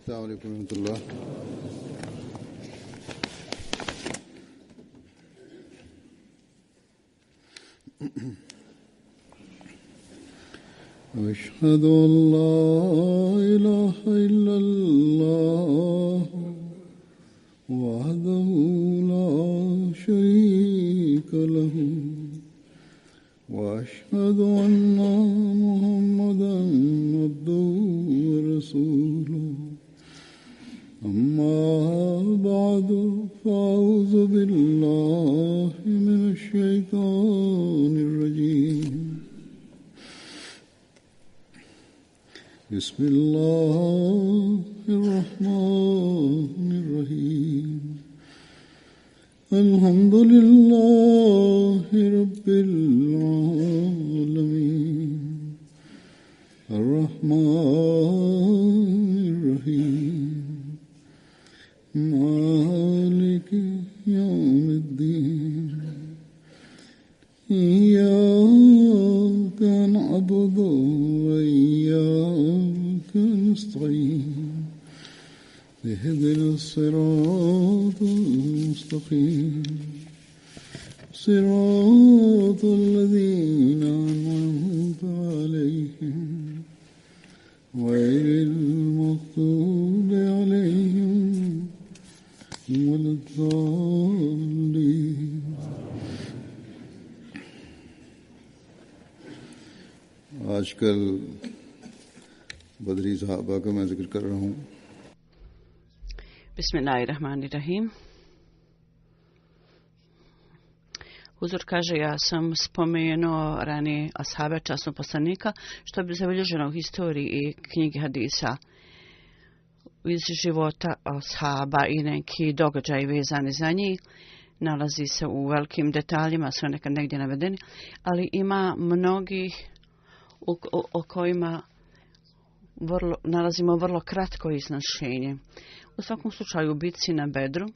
السلام عليكم ورحمة الله. أشهد أن لا إله إلا الله وحده لا شريك له وأشهد أن محمدا عبده ورسوله أما بعد فأعوذ بالله من الشيطان الرجيم بسم الله الرحمن الرحيم الحمد لله رب العالمين الرحمن الرحيم مالك يوم الدين إياك نعبد وإياك نستعين اهدنا الصراط المستقيم صراط الذين أنعمت عليهم غير المغضوب عليهم ولا الضالين. आजकल बदरी साहबा का मैं जिक्र कर रहा हूँ. Bismillahirrahmanirrahim. Huzur kaže, ja sam spomenuo ranije ashabe časnog poslanika, što bi zabilježeno u historiji i knjigi hadisa iz života ashaba i neki događaji vezani za njih. Nalazi se u velikim detaljima, sve nekad negdje navedeni, ali ima mnogih o kojima nalazimo vrlo kratko iznošenje. U svakom slučaju u bitci na Bedru,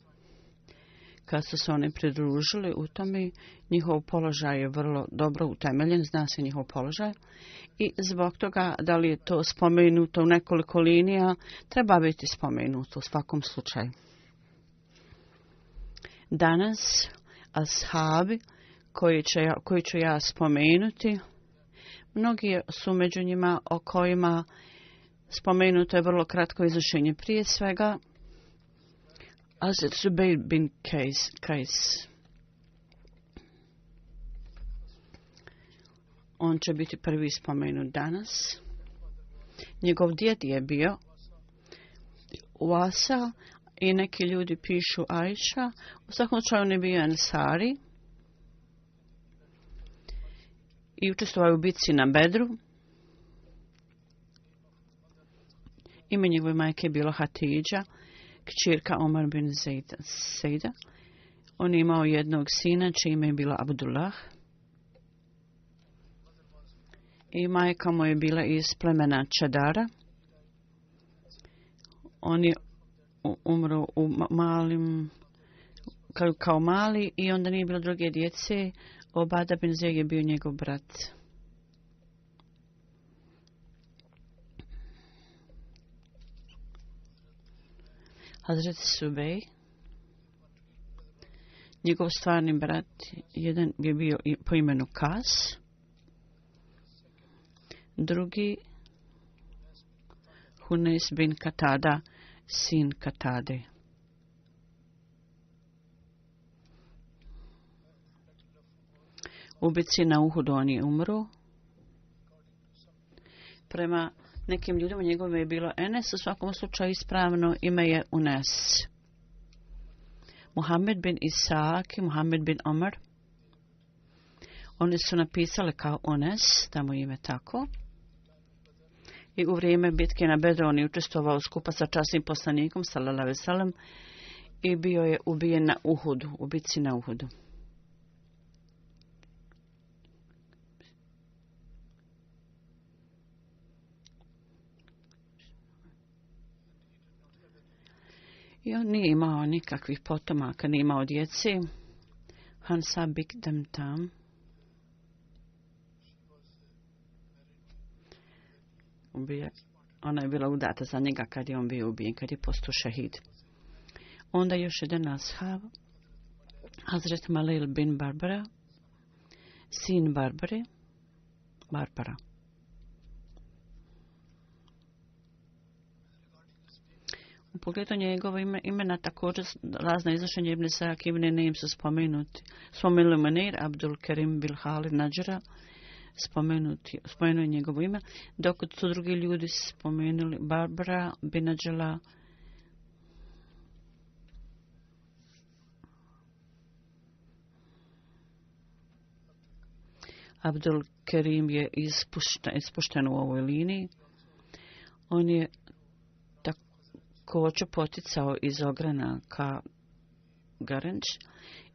kad su se oni pridružili u tome, njihov položaj je vrlo dobro utemeljen, zna se njihov položaj i zbog toga da li je to spomenuto u nekoliko linija, treba biti spomenuto u svakom slučaju. Danas ashabi koji ću ja spomenuti, mnogi su među njima o kojima spomenuto je vrlo kratko izvršenje. Prije svega, Hazret Zubeir bin Kajs. On će biti prvi spomenut danas. Njegov djed je bio Uasa i neki ljudi pišu Ajša. U svakom slučaju on je bio Ensari i učestvovao u bitci na Bedru. Ime njegove majke je bilo Hatidža, kćerka Omar bin Sejda. On je imao jednog sina, čije ime je bilo Abdullah. I majka mu je bila iz plemena Čadara. On je umro u kao mali i onda nije bilo druge djece. Obada bin Zeyd je bio njegov brat. Hazret Subej, njegov stvarni brat, jedan je bio po imenu Kas, drugi Hunes bin Katada, sin Katade. U bitci na Uhudu on je umro. Prema nekim ljudima njegove je bilo Enes, u svakom slučaju ispravno ime je Unes. Muhammed bin Isak i Muhammed bin Omar. Oni su napisali kao Unes, da mu ime tako. I u vrijeme bitke na Bedru on je učestvovao skupa sa časnim poslanikom, sallallahu alejhi ve sellem, i bio je ubijen na Uhudu, u bitci na Uhudu. I on nije imao nikakvih potomaka, nije imao djece. Hansa Bik Damtam. Ona je bila udata za njega kad je on bio ubijen, kad je postao šehid. Onda još jedan ashab, Hazret Malil bin Barbara, sin Barbara. U pogledu njegova imena također razna iznošenja Ibn Sa'ak ibn Naim su spomenuti. Spomenuli Munir, Abdul Karim bil Halid Nadžara, spomenuo njegovo ime, dok su drugi ljudi spomenuli Barbara bin Nadžala, Abdul Karim je ispušten u ovoj liniji. On je također poticao iz Ograna ka Garenč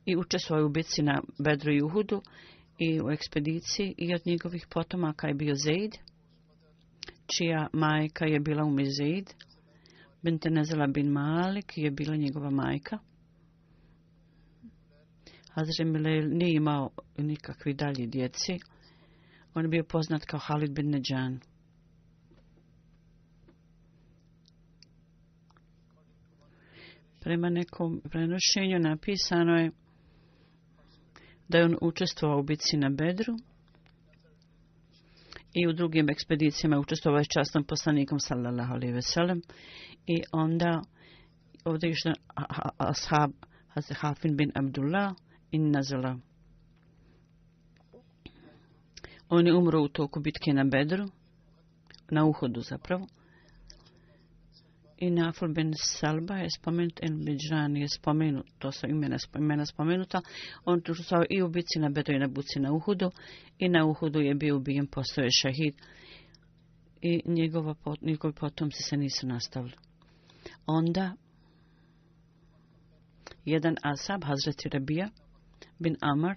i učestvovao u bitci na Bedru i Uhudu i u ekspediciji, i od njegovih potomaka je bio Zaid, čija majka je bila Zaid, bint Nezela bin Malik je bila njegova majka. Hazret Milel nije imao nikakvi dalji djeci. On je bio poznat kao Halid bin Neđan. Prema nekom prenošenju napisano je da je on učestvovao u bitci na Bedru i u drugim ekspedicijama učestvovao s časnom poslanikom sallallahu alejhi ve sellem. I onda ovdje još ashab Hazret Hafin bin Abdullah in Nazala. On je umro u toku bitke na Bedru, na Uhudu zapravo. I Nafl bin Salba je spomenut, El Bidžran je spomenut, to su imena spomenuta. On učestvovao i u bitci na Bedru i na bitci na Uhudu. I na Uhudu je bio ubijen, postao je šehid. I njegovi potomci se nisu nastavili. Onda jedan ashab, Hazret Rabija bin Amr,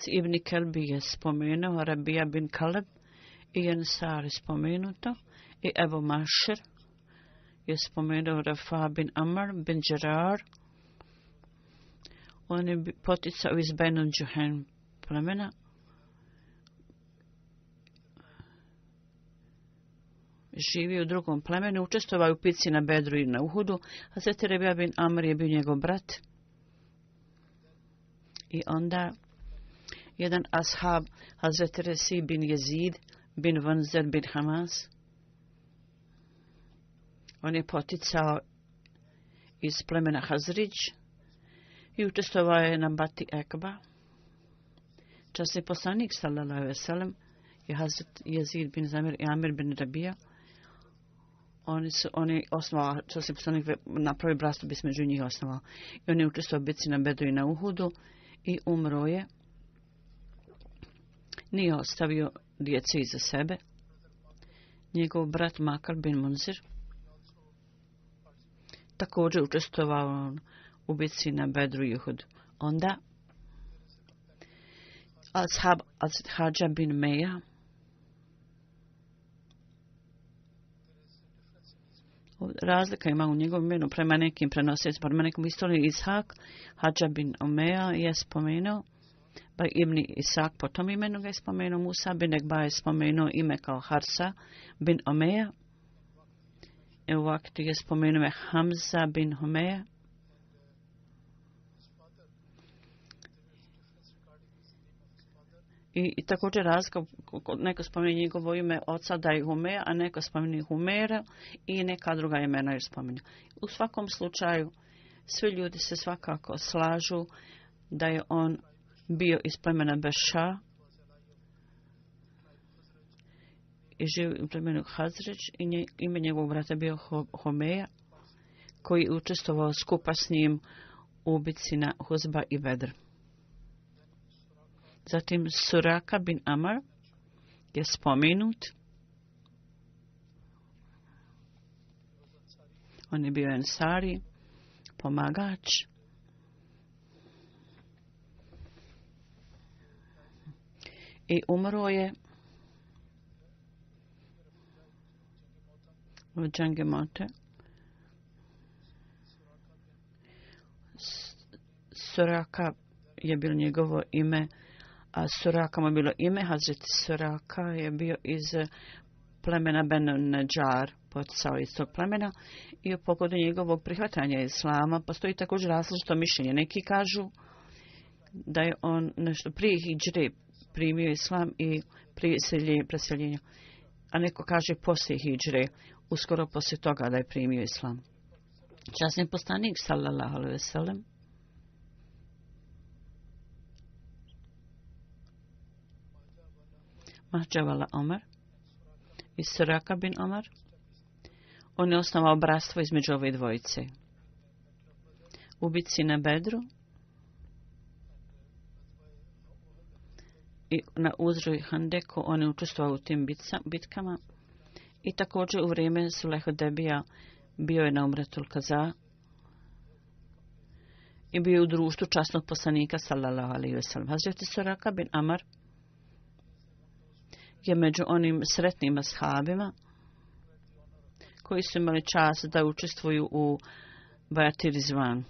Ibn Kalbi je spomenuo, Rabija bin Kaleb i Ansar je spomenuto, i Ebu Mašir je spomenuo Rafa bin Amr bin Đerar. On je poticao iz Benu Džuhen plemena. Živio u drugom plemenu, učestvovao u bitci na Bedru i na Uhudu. Hazret Rabija bin Amr je bio njegov brat. I onda jedan ashab, Hazret Resi bin Jezid bin Vanzer bin Hamas, on je poticao iz plemena Hazrić i učestvovao je na Bati Ekba. Časni poslanik sallallahu alejhi ve sellem je Hazret Jezid bin Zamir i Amir bin Rabija. Oni osnovali, časni poslanik napravi bratstvo bi među njih osnovao. I on je učestvovao u bitci na Bedru i na Uhudu i umro je. Nije ostavio djece iza sebe. Njegov brat Makar bin Munzir također učestvovao u bitci na Bedru i Uhudu. Onda ashab Hadža bin Meja, razlika ima u njegovom imenu prema nekim prenosicima, prema nekom istoriji. Ishak Hadža bin Omeja je spomenuo, pa Ibn Isak po tom imenu ga je spomenuo. Musa bin Ekba je spomenuo ime kao Harsa bin Omeja. U vakti je spomenuo Hamza bin Homeja. I također razlika, neko spominje njegovo ime oca da je Humeja, a neko spominje Humera i neka druga imena je spominje. U svakom slučaju, svi ljudi se svakako slažu da je on bio iz plemena Beša i živio u plemenu Hazrić i ime njegovog brata bio Homeja, koji je učestvovao skupa s njim u bitci na Huzba i Bedr. Zatim Suraka bin Amar je spomenut. On je bio ensari, pomagač. I umro je od Džangemote. Suraka je bilo njegovo ime, a Suraka mu je bilo ime. Hazret Suraka je bio iz plemena Benu Nedžar, poticao iz tog plemena, i u pogledu njegovog prihvatanja islama postoji također različito mišljenje. Neki kažu da je on nešto prije hidžre primio islam i prije preseljenja, a neko kaže poslije hidžre, uskoro poslije toga da je primio islam. Časni poslanik sallallahu alejhi ve sellem Mahđavala Omar i Suraka bin Omar, on je osnovao bratstvo između ove dvojice. U bitci na Bedru i na Uzru i Handeku on je učestvovao u tim bitkama i također u vrijeme Sulh Hudejbija bio je na Umretul Kaza i bio u društvu časnog poslanika sallallahu alejhi ve sellem. Hazret Suraka bin Amar je među onim sretnim ashabima koji su imali čast da učestvuju u Bajati Rizvan.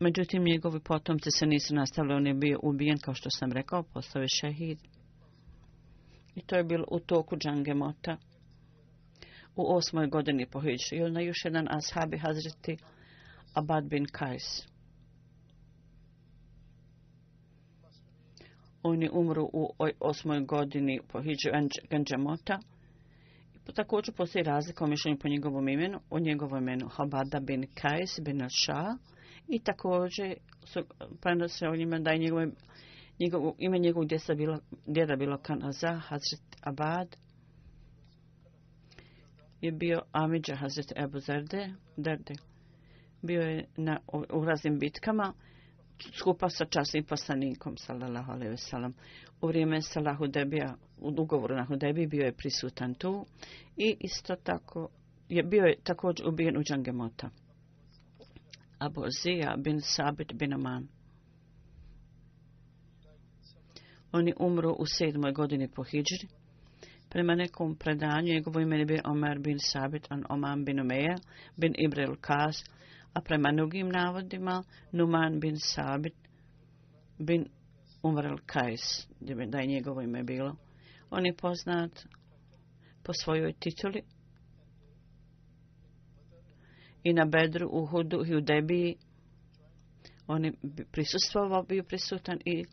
Međutim, njegovi potomci se nisu nastavili, on je bio ubijen, kao što sam rekao, postao je šehid. I to je bilo u toku Džangemota u 8. godini po hidžri. I onda još jedan ashab je Hazreti Abad bin Kajs. On je umro u 8. godini po hidžri Džangemota. I također postoji razlika u mišljenju po njegovom imenu. O njegovom imenu Habada bin Kajs bin al-Shah. I također prenose o njima da je ime njegovog djeda bilo Kanaza. Hazret Abad je bio Amidža Hazret Ebu Derde. Bio je u raznim bitkama skupa sa časnim poslanikom sallallahu alejhi ve sellem. U vrijeme Salah Hudejbija, u ugovoru na Hudejbiji bio je prisutan tu i isto tako bio je također ubijen u Džangemota. Abu Zija bin Sabit bin Aman. On je umro u 7. godini po hidžri. Prema nekom predanju njegovo ime je bio Omer bin Sabit an Oman bin Umeja bin Ibril Kas, a prema drugim navodima Numan bin Sabit bin Umrel Kajs, da je njegovo ime bilo. On je poznat po svojoj tituli i na Bedru, Uhudu i Hudejbiji. On je bio prisutan i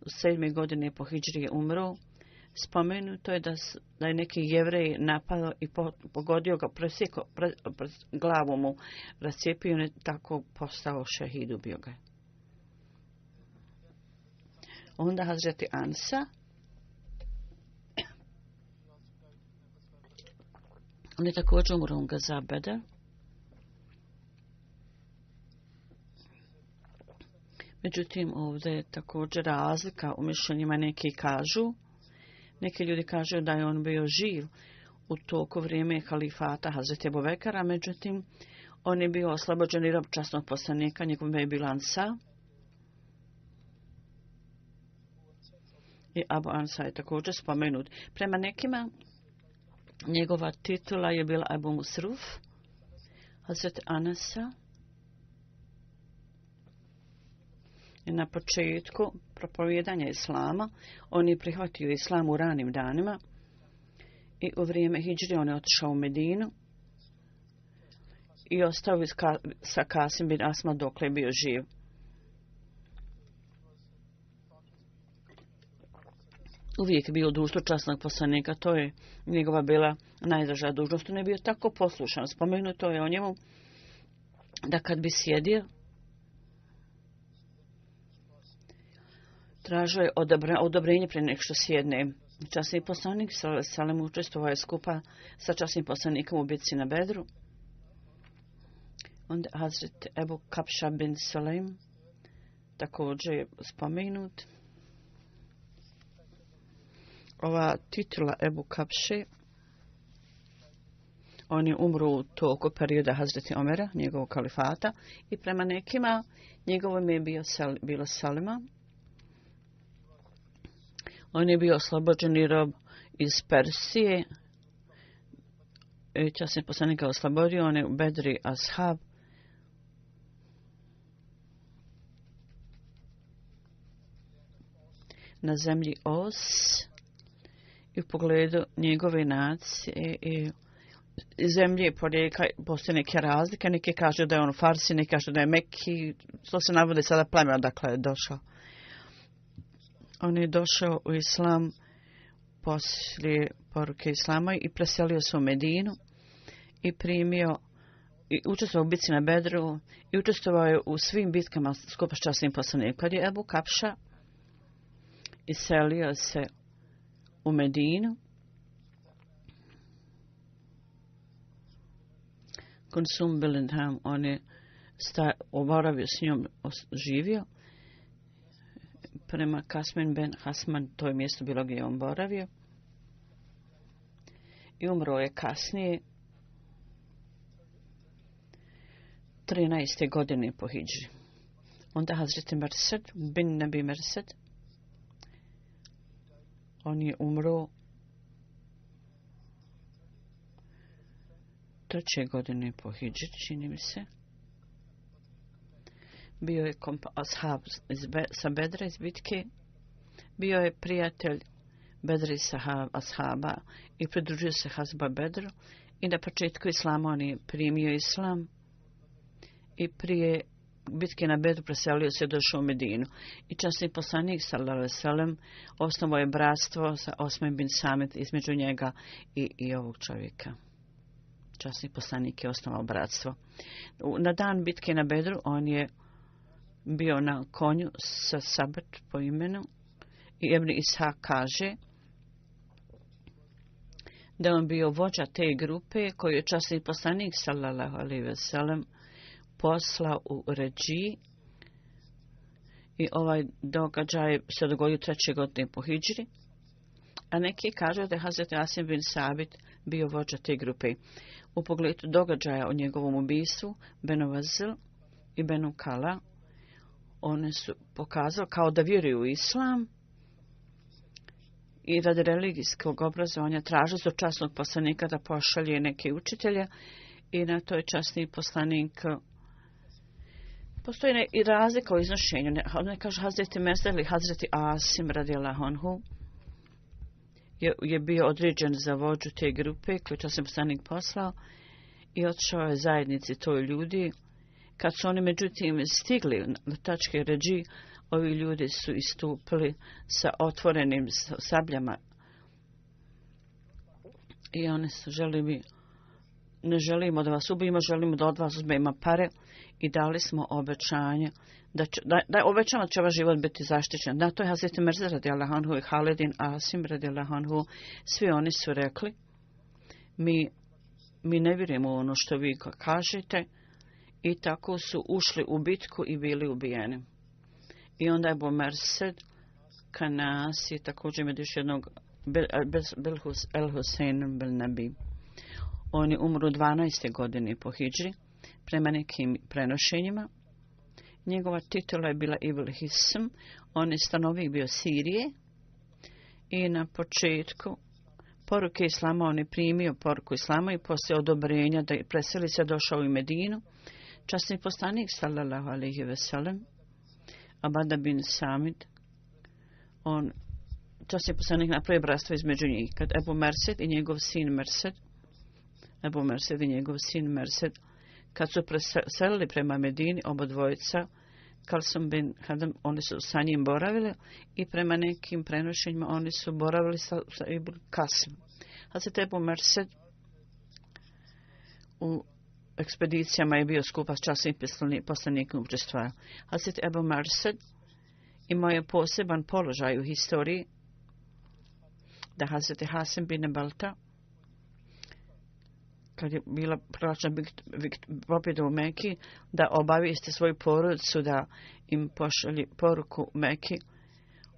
u 7. godine po hidžri je umro. Spomenuto je da je neki Jevrej napao i pogodio ga, glavu mu rascijepio, on je tako postao šehid, ubio ga. Onda Hazreti Ansa, on je također umro u Gaza Bedr. Međutim, ovdje je također razlika u mišljenjima. Neki ljudi kažu da je on bio živ u toku vrijeme halifata Hazreti Ebu Bekara, međutim, on je bio oslobođeni rob časnog poslanika, njegov ime je bilo Ansa. I Abu Ansa je također spomenut. Prema nekima, njegova titula je bila Abu Musruf, Hazreti Anasa. I na početku propovijedanja islama on je prihvatio islam u ranim danima i u vrijeme hidžri on je otišao u Medinu i ostao sa Kasim bin Asma dokle je bio živ. Uvijek je bio u društvu časnog poslanika, to je njegova bila najdraža dužnost. On je bio tako poslušan. Spomenuto je o njemu da kad bi sjedio, tražio je odobrenje prije nek što sjedne. Časni poslanik Salem učestvovao je skupa sa časnim poslanikom u bitci na Bedru. Onda Hazret Ebu Kapša bin Salem također je spomenut. Ova titula Ebu Kapše, on je umro u toku perioda Hazreti Omera, njegovog kalifata, i prema nekima njegovo ime je bilo Salima. On je bio oslobođeni rob iz Persije časni poslanik ga oslobodio, on je u Bedri ashab. Na zemlji Os i u pogledu njegove nacije i zemlje porijekla postoje neke razlike. Neki kažu da je on Farsi, neki kažu da je Mekki. To se navode sada pleme odakle je došao. On je došao u islam poslije poruke islama i preselio se u Medinu i primio i učestvovao u bitci na Bedru i učestvovao je u svim bitkama skupa s časnim poslanikom. Kad je Ebu Kapša iselio se u Medinu, Konsum Bilindham, on je oboravio s njom, živio. Prema Kasmin ben Hasman, to je mjesto bilo gdje je on boravio. I umro je kasnije, 13. godine po hidži. Onda Hazreti Mersed, bin Nabi Mersed, on je umro 3. godine po hidži, čini mi se. Bio je ashab sa Bedra iz bitke. Bio je prijatelj Bedri ashaba i pridružio se Hazba Bedru. I na početku islama on je primio islam. I prije bitke na Bedru preselio se, došao u Medinu. I časni poslanik sallallahu alejhi ve sellem osnovao je bratstvo sa Osman bin Samit između njega i ovog čovjeka. Časni poslanik je osnovao bratstvo. Na dan bitke na Bedru on je bio na konju sa Sabrt po imenu i Ibn Ishaq kaže da on bio vođa te grupe koju je časni poslanik sallallahu alejhi ve sellem poslao u Redži i ovaj događaj se dogodio 3. godine po hidžri, a neki kažu da je Hazreti Asim bin Sabit bio vođa te grupe. U pogledu događaja o njegovom ubistvu Benu Vazil i Benu Kala, one su pokazali kao da vjeruju u islam i radi religijskog obrazovanja tražili su časnog poslanika da pošalje neke učitelje i na to je časni poslanik. Postoji i razlika u iznošenju. Ne kaže Hazreti Mesder ili Hazreti Asim radijallahu anhu je bio određen za vođu te grupe koju časni poslanik poslao i otišao je zajednici toj ljudi. Kad su oni međutim stigli na tačke Redži, ovi ljudi su istupili sa otvorenim sabljama i oni su ne želimo da vas ubijemo, želimo da od vas uzmemo pare i dali smo obećanje da obećamo da će vaš život biti zaštićen. Na to je Hazreti Mirza radijallahu anhu i Halidin Asim radijallahu anhu, svi oni su rekli mi ne vjerujemo u ono što vi kažete i tako su ušli u bitku i bili ubijeni. I onda je Abu Mersed Kanasi također ima još jednog El Husein bil Nabi. On je umro 12. godine po hidžri, prema nekim prenošenjima. Njegova titula je bila Ibn Hism, on je stanovnik bio Sirije i na početku poruke islama on je primio poruku islama i poslije odobrenja da preseli se došao u Medinu. Časni poslanik sallallahu alejhi ve sellem Abada bin Samit, časni poslanik napravio bratstvo između njih. Kad Ebu Mersed i njegov sin Mersed, kad su preselili prema Medini, obodvojica, Kalsum bin Hadam, oni su sa njim boravili i prema nekim prenošenjima oni su boravili sa Ibn Kasim. Hazret Ebu Mersed u ekspedicijama je bio skupa s časnim poslanikom učestvovao. Hazret Ebu Mersed imao je poseban položaj u historiji da Hazret Hasim bin Balta, kad je bila proglašena pobjeda u Meki, da obavijeste svoju porodicu da im pošalje poruku Meki.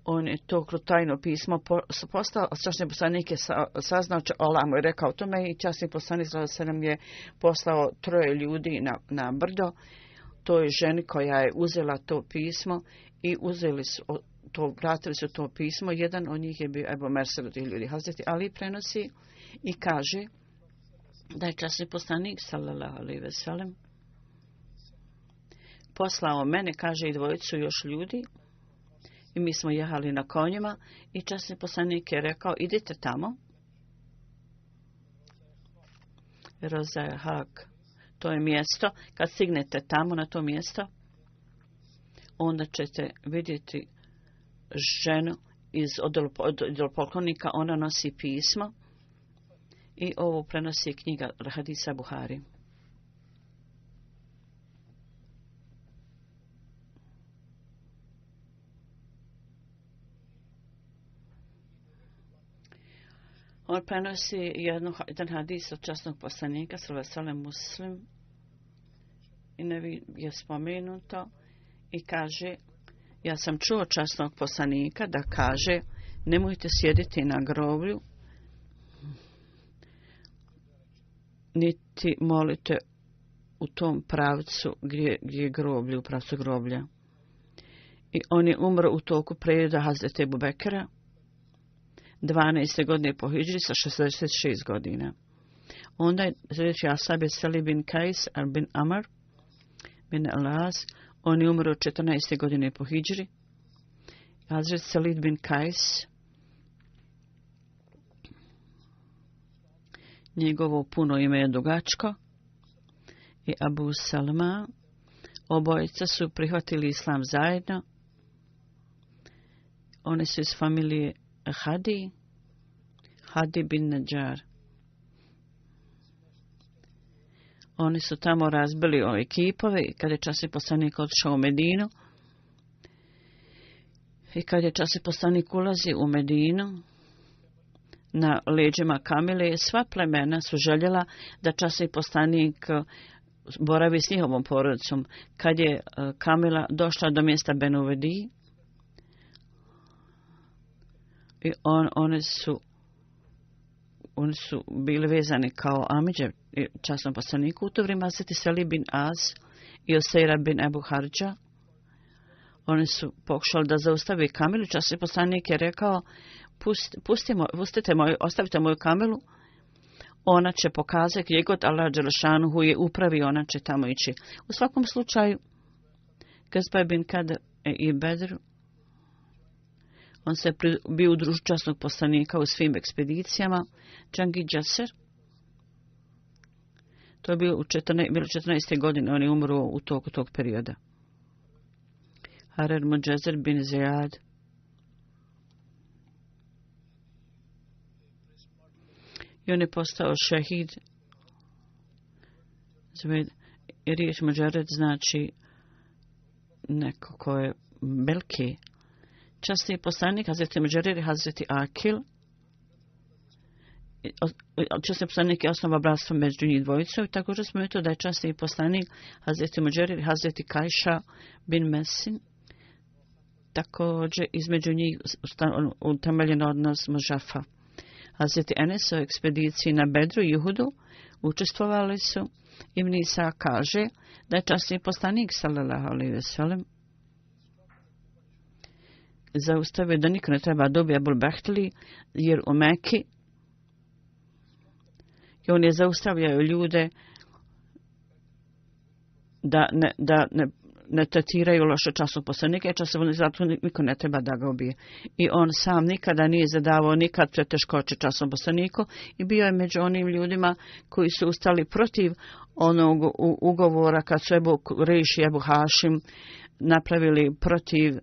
On je to kroz tajno pismo poslao, časni poslanik je saznao, Allah mu je rekao tome i časni poslanik se nam je poslao 3 ljudi na brdo toj ženi koja je uzela to pismo i vratili su to pismo. Jedan od njih je bio Ebu Mersed od tih ljudi. Hazreti Ali prenosi i kaže da je časni poslanik sallallahu alejhi ve sellem poslao mene, kaže, i dvojicu još ljudi, i mi smo jehali na konjima, i časni poslanik je rekao, idite tamo. Roza Hak, to je mjesto, kad stignete tamo na to mjesto, onda ćete vidjeti ženu iz idolopoklonika, ona nosi pismo i ovo prenosi knjiga Hadisa Buhari. On prenosi jedan hadis od časnog poslanika, sallallahu alejhi ve sellem, Muslim, i Nevi je spomenuto i kaže, ja sam čuo časnog poslanika da kaže, nemojte sjediti na groblju, niti molite u tom pravcu gdje je groblje, u pravcu groblja. I on je umro u toku preljeda Hazreti Ebu Bekra, 12. godine po hidžri sa 66 godina. Onda je sljedeći ashab je Salih bin Kajs bin Amr bin Al-As, on je umro 14. godine po hidžri. Hazret Salih bin Kajs, njegovo puno ime je dugačko, i Abu Salma, obojica su prihvatili islam zajedno. Oni su iz familije Hadi bin Najar. Oni su tamo razbili ove kipove i kad je časni poslanik otišao u Medinu i kad je časni poslanik ulazi u Medinu, na leđima kamile, sva plemena su željela da časni poslanik boravi s njihovom porodicom. Kad je kamila došla do mjesta Benuvedi, i oni su bili vezani kao amidže časnom poslaniku. U to vrijeme Hazreti Salih bin Az i Oseira bin Ebu Harđa, oni su pokušali da zaustavi kamilu. Časni poslanik je rekao, ostavite moju kamilu, ona će pokazati gdje god Allah dželešanuhu je upravi, ona će tamo ići. U svakom slučaju, Gazba bin Kader i Bedr, on se bio u društvu časnog poslanika u svim ekspedicijama. Džangi Džaser, to je bilo 14. godine, on je umro u toku tog perioda. Harer Muđezer bin Ziyad, i on je postao šehid. Riječ Muđered znači neko ko je veliki. Časni poslanik Hazreti Muđerir i Hazreti Akil. Časni poslanik je osnova bratstva među njih dvojicom i također smo to da je časni poslanik Hazreti Muđerir i Hazreti Kajša bin Mesin. Također između njih utemeljen odnos Mužafa. Hazreti Enes u ekspediciji na Bedru i Uhudu učestvovali su. Ibn Isa kaže da je časni poslanik sallallahu alejhi ve sellem zaustavio da niko ne treba dobiti Ebul Behteli, jer u Meki i on je zaustavljao ljude da ne tretiraju loše časnog poslanika, jer zato niko ne treba da ga ubije. I on sam nikada nije zadavao nikad preteškoće časnom poslaniku i bio je među onim ljudima koji su ustali protiv onog ugovora kad su Ebu Reiš i Ebu Hašim napravili protiv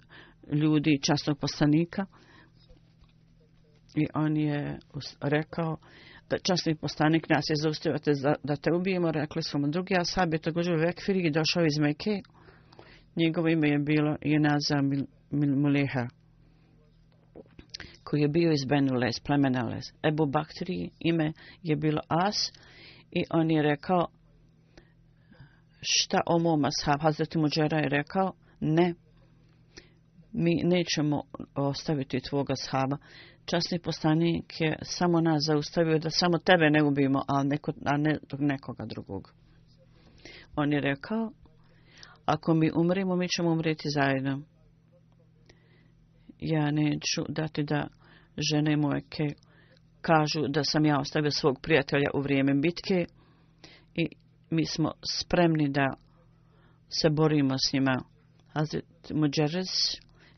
ljudi časnog poslanika. I on je rekao da časni poslanik nas je zaustavio da te ubijemo. Rekli smo mu drugi ashab je također Vekfiri došao iz Mekke. Njegovo ime je bilo Jenaza Muleha, koji je bio iz Benules, plemena Les. Ebu Baktri ime je bilo As i on je rekao, šta o mom ashab? Hazreti Muđera je rekao, ne, mi nećemo ostaviti tvoga ashaba. Časni poslanik je samo nas zaustavio da samo tebe ne ubijemo, a ne nekoga drugog. On je rekao, ako mi umremo, mi ćemo umreti zajedno. Ja neću dati da žene moje kažu da sam ja ostavio svog prijatelja u vrijeme bitke i mi smo spremni da se borimo s njima. Hazret Muđerez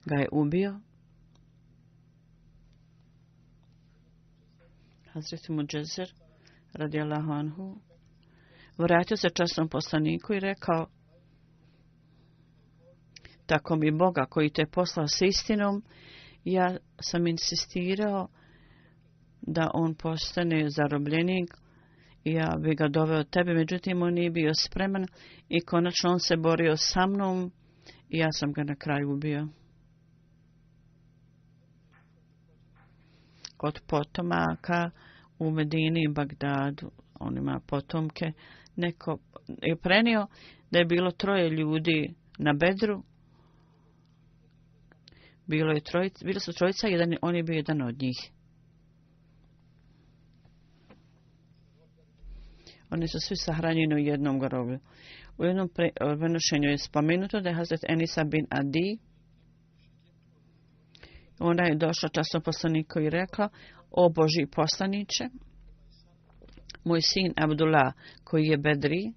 ga je ubio. Hazret Muđezer radijallahu anhu vratio se časnom poslaniku i rekao: tako mi Boga koji te poslao s istinom, ja sam insistirao da on postane zarobljenik i ja bi ga doveo tebi, međutim on nije bio spreman i konačno on se borio sa mnom i ja sam ga na kraju ubio. Od potomaka u Medini i Bagdadu, on ima potomke, neko je prenio da je bilo 3 ljudi na Bedru. Bilo su 3, on je bio jedan od njih. Oni su svi sahranjeni u jednom groblju. U jednom prenošenju je spomenuto da je Hazret Enisa bin Adi, ona je došla časnom poslaniku i rekla: o Božji poslaniče, moj sin Abdullah koji je Bedri,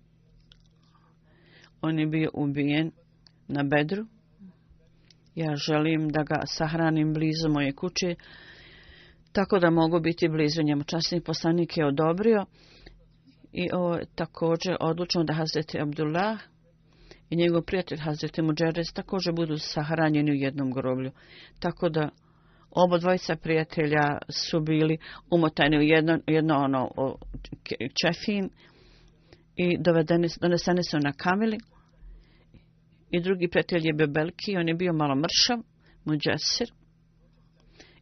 on je bio ubijen na Bedru. Ja želim da ga sahranim blizu moje kuće, tako da mogu biti blizu njemu. Časni poslanik je odobrio i ovo je također odlučno da Hazreti Abdullah i njegov prijatelj Hazreti Muđerez također budu sahranjeni u jednom groblju. Tako da obodvojica prijatelja su bili umotani u jedno čefin i doneseni su na kamili. I drugi prijatelj je bio Belki, on je bio malo mršav, Muđesir.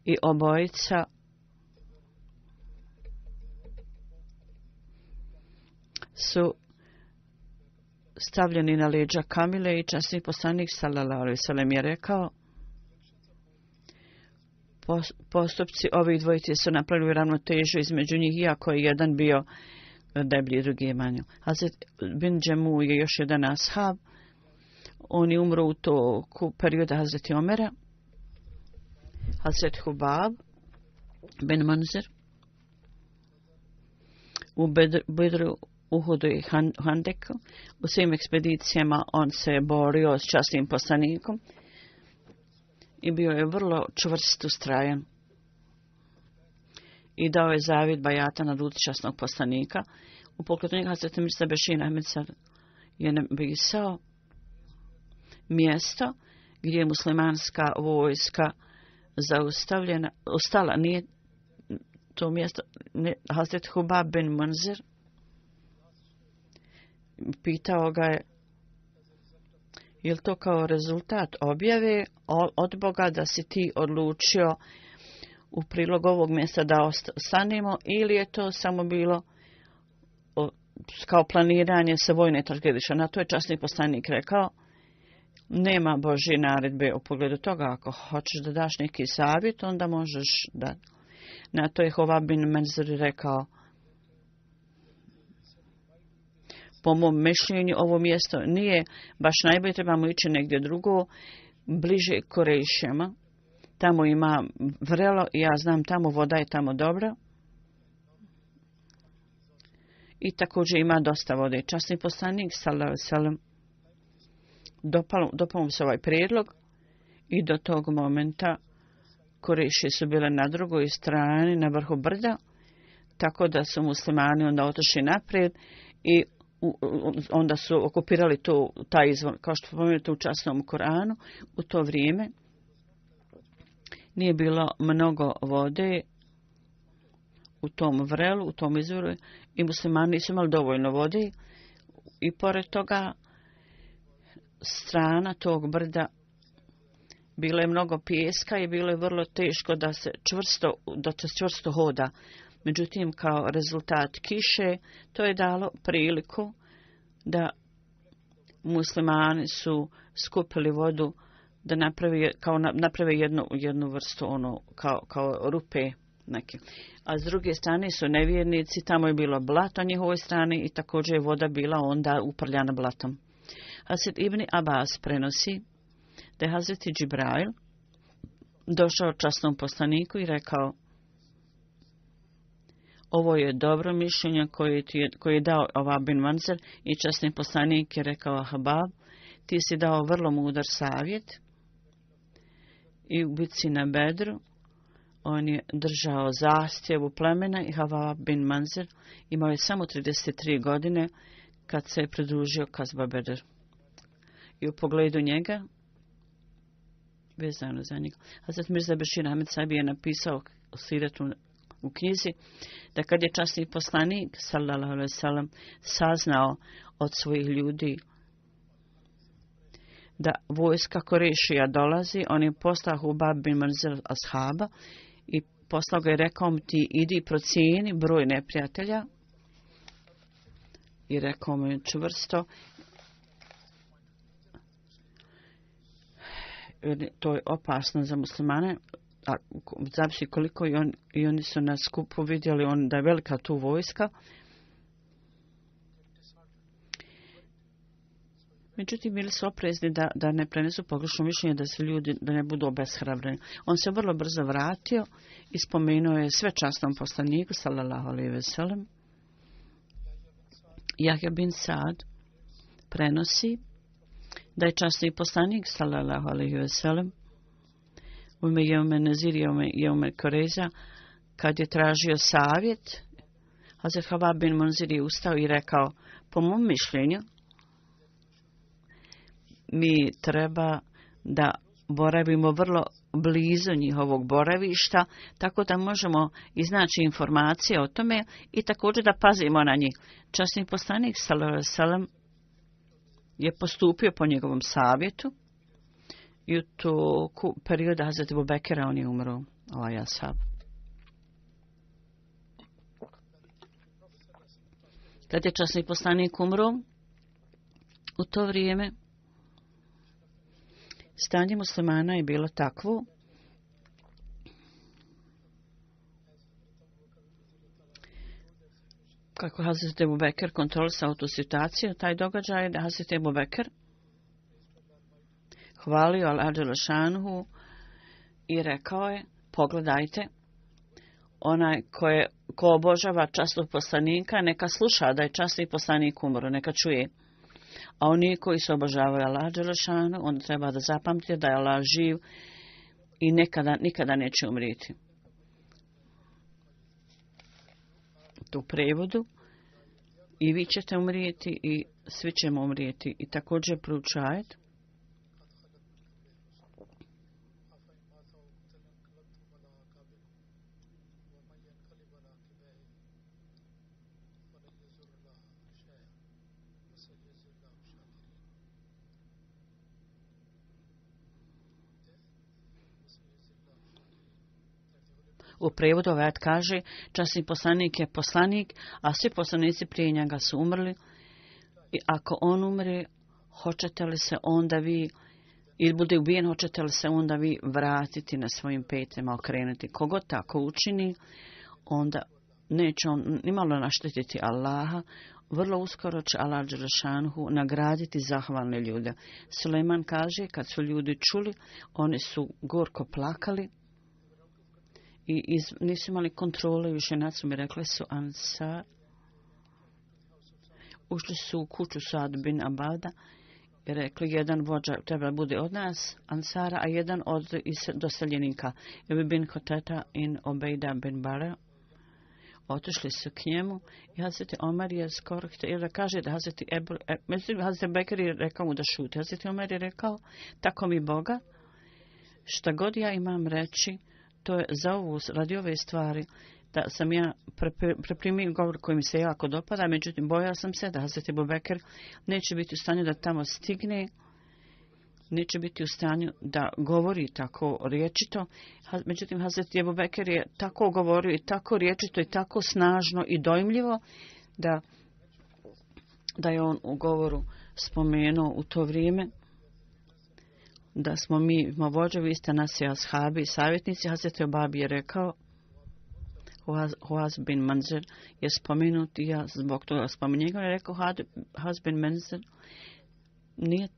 I obojica su stavljeni na leđa kamile i časni poslanik sallallahu alejhi ve sellem je rekao: postupci ovih dvojice su napravili ravnotežu između njih, iako je jedan bio deblji, drugi je manji. Hazret bin Džemu je još jedan ashab. On je umro u toku perioda Hazreti Omera. Hazret Hubab bin Munzir u Bedru, Uhudu i Handeku. U svim ekspedicijama on se je borio s časnim poslanikom i bio je vrlo čvrst, ustrajan. I dao je zavjet bajata na ruci časnog poslanika. U pogledu njega Hazret Mirza Bešir Ahmed Sar je napisao mjesto gdje je muslimanska vojska ostala. Nije to mjesto. Hazret Hubab bin Munzir pitao ga je li to kao rezultat objave od Boga da si ti odlučio u prilog ovog mjesta da ostanemo, ili je to samo bilo kao planiranje sa vojne tragedije. Na to je časni poslanik rekao: nema Božje naredbe u pogledu toga. Ako hoćeš da daš neki savjet, onda možeš da. Na to je Hubab bin Munzir rekao: po mom mišljenju ovo mjesto nije baš najbolje, trebamo ići negdje drugo, bliže Kurejšima. Tamo ima vrelo i ja znam tamo voda je tamo dobra. I također ima dosta vode. Časni poslanik sallallahu alejhi ve sellem dopao se ovaj prijedlog i do tog momenta Kurejši su bile na drugoj strani, na vrhu brda, tako da su muslimani onda otišli naprijed i onda su okupirali taj izvor, kao što spomenuto u časnom Koranu. U to vrijeme nije bilo mnogo vode u tom vrelu, u tom izvoru, i muslimani nisu imali dovoljno vode, i pored toga strana tog brda bilo je mnogo pijeska i bilo je vrlo teško da se čvrsto hoda. Međutim, kao rezultat kiše, to je dalo priliku da muslimani su skupili vodu da naprave jednu vrstu kao rupe neke. A s druge strane su nevjernici, tamo je bilo blato na njihovoj strani i također je voda bila onda uprljana blatom. Hazret Ibn Abbas prenosi da je Hazreti Džibrail došao časnom poslaniku i rekao: ovo je dobro mišljenje koje je dao Ava bin Manzer i časni poslanik je rekao Habab, ti si dao vrlo mudar savjet. I u bitci na Bedru on je držao zastavu plemena i Ava bin Manzer imao je samo 33 godine kad se je pridružio Kazba Bedr. I u pogledu njega, vezano za njega, Hazrat Mirza Bešir Ahmed Sabi je napisao u Siretu u knjizi da kad je časni poslanik sallallahu alejhi ve sellem saznao od svojih ljudi da vojska Korešija dolazi, on je poslao Hubab bin Manzil ashaba i poslao ga i rekao mu ti idi procijeni broj neprijatelja i rekao mu je čvrsto to je opasno za muslimane, a zavisi koliko i oni su na skupu vidjeli da je velika tu vojska. Međutim, bili su oprezni da ne prenesu pogrešno mišljenje, da se ljudi da ne budu obeshrabreni. On se vrlo brzo vratio i spomenuo je sve časnom poslaniku, sallallahu alejhi ve sellem. Jahja bin Sad prenosi da je časni poslanik, sallallahu alejhi ve sellem, u ime Jeume Nazir, Jeume Koreza, kad je tražio savjet, Hazret Habab bin Munzir je ustao i rekao, po mom mišljenju, mi treba da boravimo vrlo blizu njihovog boravišta, tako da možemo iznaći informacije o tome i također da pazimo na njih. Časni poslanik, sallallahu alejhi ve sellem, je postupio po njegovom savjetu i u toku perioda Hazret Ebu Bekira on je umro, ovaj ashab. Kad je časni poslanik umro, u to vrijeme stanje muslimana je bilo takvo kako Hazret Ebu Bekir kontrolisao tu situaciju. Taj događaj je da Hazret Ebu Bekir hvalio Allah dželešanuhu i rekao je, pogledajte, onaj ko obožava časnog poslanika, neka sluša da je časni poslanik umro, neka čuje. A oni koji se obožavaju Allah dželešanu, on treba da zapamtite da je Allah živ i nikada neće umrijeti. U prevodu, i vi ćete umrijeti i svi ćemo umrijeti. I također proučajte u prevodu ovaj ajet kaže, časni poslanik je poslanik, a svi poslanici prije njega su umrli. I ako on umre, hoćete li se onda vi, ili bude ubijen, hoćete li se onda vi vratiti na svojim petama, okrenuti? Kogo tako učini, onda neće on nimalo naštetiti Allaha. Vrlo uskoro će Allah dželešanuhu nagraditi zahvalne ljude. Sulejman kaže, kad su ljudi čuli, oni su gorko plakali i nisu imali kontrole, više nad su mi rekli su Ansar. Ušli su u kuću Sad bin Abada i rekli, jedan vođa treba bude od nas, Ansara, a jedan od doseljenika, Ebi bin Hoteta in Obejda bin Bara. Otišli su k njemu i Hazreti Omer je skoro htio da kaže da Hazreti Bekir je rekao mu da šuti. Hazreti Omer je rekao, tako mi Boga, šta god ja imam reći, to je za ovu, radi ove stvari, da sam ja preprimio govor koji mi se jako dopada, međutim bojao sam se da Hazreti Ebu Bekir neće biti u stanju da tamo stigne, neće biti u stanju da govori tako riječito. Međutim, Hazreti Ebu Bekir je tako govorio i tako riječito i tako snažno i dojmljivo da je on u govoru spomenuo u to vrijeme da smo mi vođe, vi ste nas i ashabi i savjetnici. Hazreti Obabi je rekao, Huaz bin Manzir je spomenut i ja zbog toga spomenuo njega, je rekao Huaz bin Manzir, nije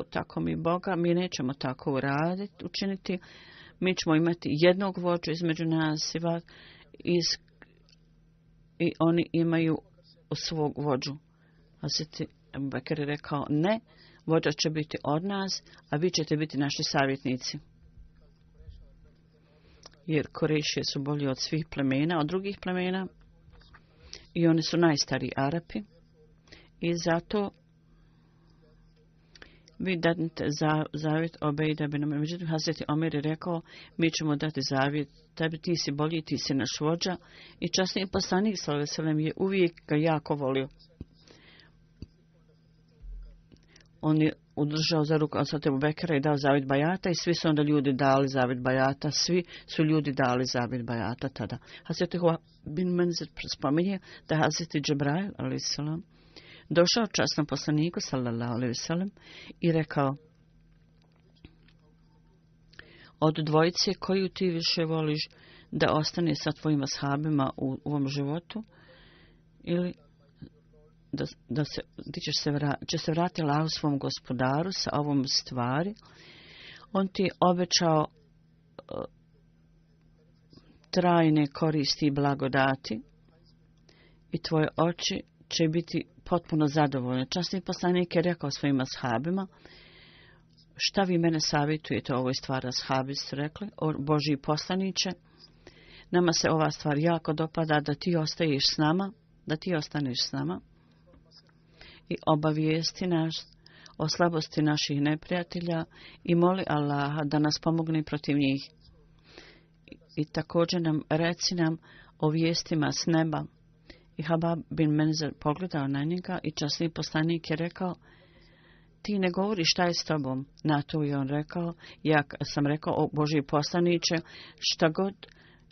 tako mi Boga, mi nećemo tako učiniti, mi ćemo imati jednog vođu između nas i vas, i oni imaju svog vođu. Hazreti Ebu Bekr je rekao, ne, vođa će biti od nas, a vi ćete biti naši savjetnici. Jer Kurejšije su bolji od svih plemena, od drugih plemena, i oni su najstariji Arapi, i zato vi dadnete zavjet Obejda bin Omer. Međutim, Hazreti Omer je rekao, mi ćemo dati zavjet, tebi ti si bolji, ti si naš vođa, i časni poslanik sallallahu alejhi ve sellem je uvijek ga jako volio. On je udržao za ruku Hazreti Ebu Bekra i dao zavjet bajata, i svi su onda ljudi dali zavjet bajata, svi su ljudi dali zavjet bajata tada. Hazreti bin Menzir spominje da Hazreti Džibrail a.s. došao časnom poslaniku sallallahu alejhi ve sellem i rekao, od dvojice koju ti više voliš da ostane sa tvojim ashabima u ovom životu, ili će se vratiti Allahu svom gospodaru sa ovom stvari. On ti je obećao trajne koristi i blagodati i tvoje oči će biti potpuno zadovoljne. Časni poslanik je rekao svojim ashabima, šta vi mene savjetujete o ovoj stvari? Ashabi su rekli, o Božji poslaniče, nama se ova stvar jako dopada, da ti ostaneš s nama i obavijesti nas o slabosti naših neprijatelja i moli Allaha da nas pomogne protiv njih. I također reci nam o vijestima s neba. I Habab bin Menzer pogledao na njega i časni poslanik je rekao, ti ne govori šta je s tobom. Na to je on rekao, ja sam rekao, o Božji poslaniče, šta god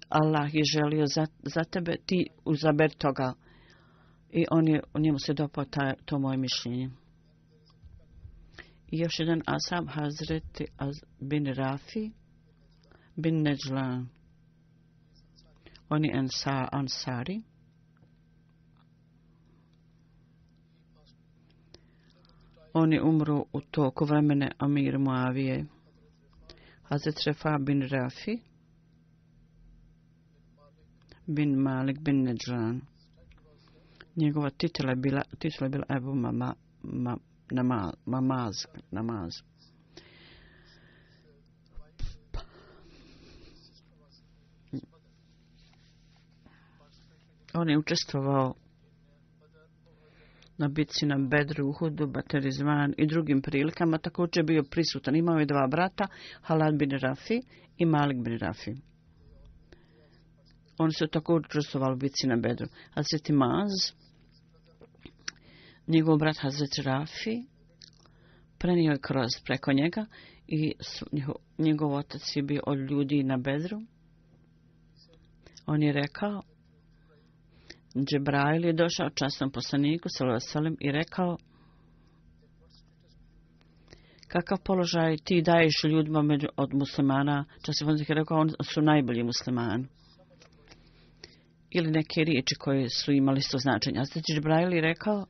Allah je želio za tebe, ti uzaber toga. I njemu se dopao to moje mišljenje. I još jedan ashab, Hazreti bin Rafi bin Neđlan. On je Ansari. On je umro u toku vremena Amir Muavije. Hazret Refa bin Rafi bin Malik bin Neđlan. Njegova titula je bila Ebu Namaz. On je učestvovao na bitci na Bedru, Uhudu, Baterizman i drugim prilikama. Također je bio prisutan. Imao je dva brata, Halad bin Rafi i Malik bin Rafi. Oni su također učestvovali u bitci na Bedru. Hazreti Maz, njegov brat Hazreti Rafi, prenio je kroz preko njega i njegov otac je bio od ljudi na Bedru. On je rekao, Džibrail je došao časnom poslaniku sallallahu alejhi ve sellem i rekao, kakav položaj ti daješ ljudima od muslimana? Časni poslanik je rekao, oni su najbolji muslimani. Ili neke riječi koje su imali isto značenje. A znači Džibrail je rekao,